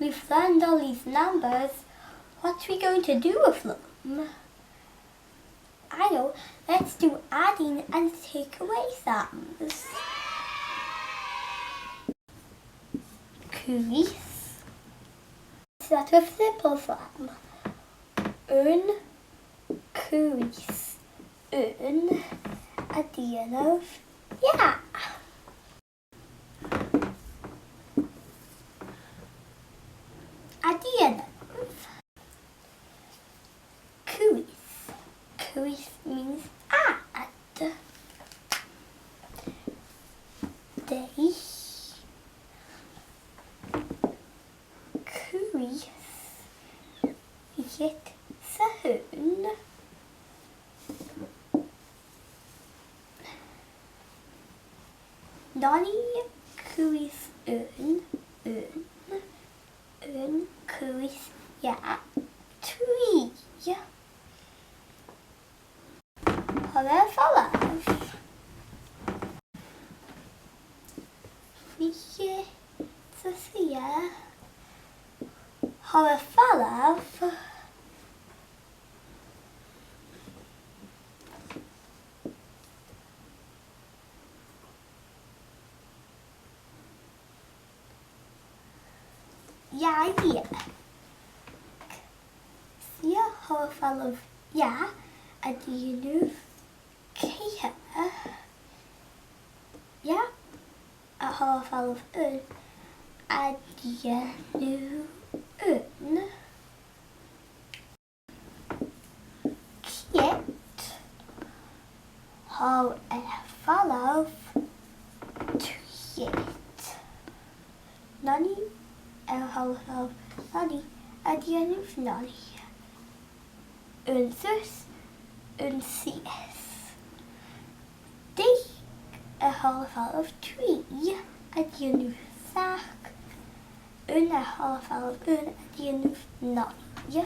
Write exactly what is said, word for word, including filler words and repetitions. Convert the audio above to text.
We've learned all these numbers. What are we going to do with them? I know, let's do adding and take away sums. Cùis. Is that a simple sum? Aon, cùis, aon, a' dèanamh dhà. A' dèanamh. Cùis. Cùis means add. Deich. Cùis. Fichead 's a h-aon. Nine, cùis aon, aon, aon, cùis dhà, trì. Tha e a' falbh. Fichead 's a sia. Tha e a' falbh. Dhà dheug. Sia, tha e a' falbh dhà, a' dèanamh ceithir. Dhà, a tha a' falbh aon, a' dèanamh aon. Ceud, tha e a' falbh ceud. Nine, a tha a' falbh nine, a' dèanamh nine. Aon suas, aon sìos. Deich, a tha a' falbh trì, a' dèanamh seachd. Aon, a tha a' falbh aon, a' dèanamh naoi.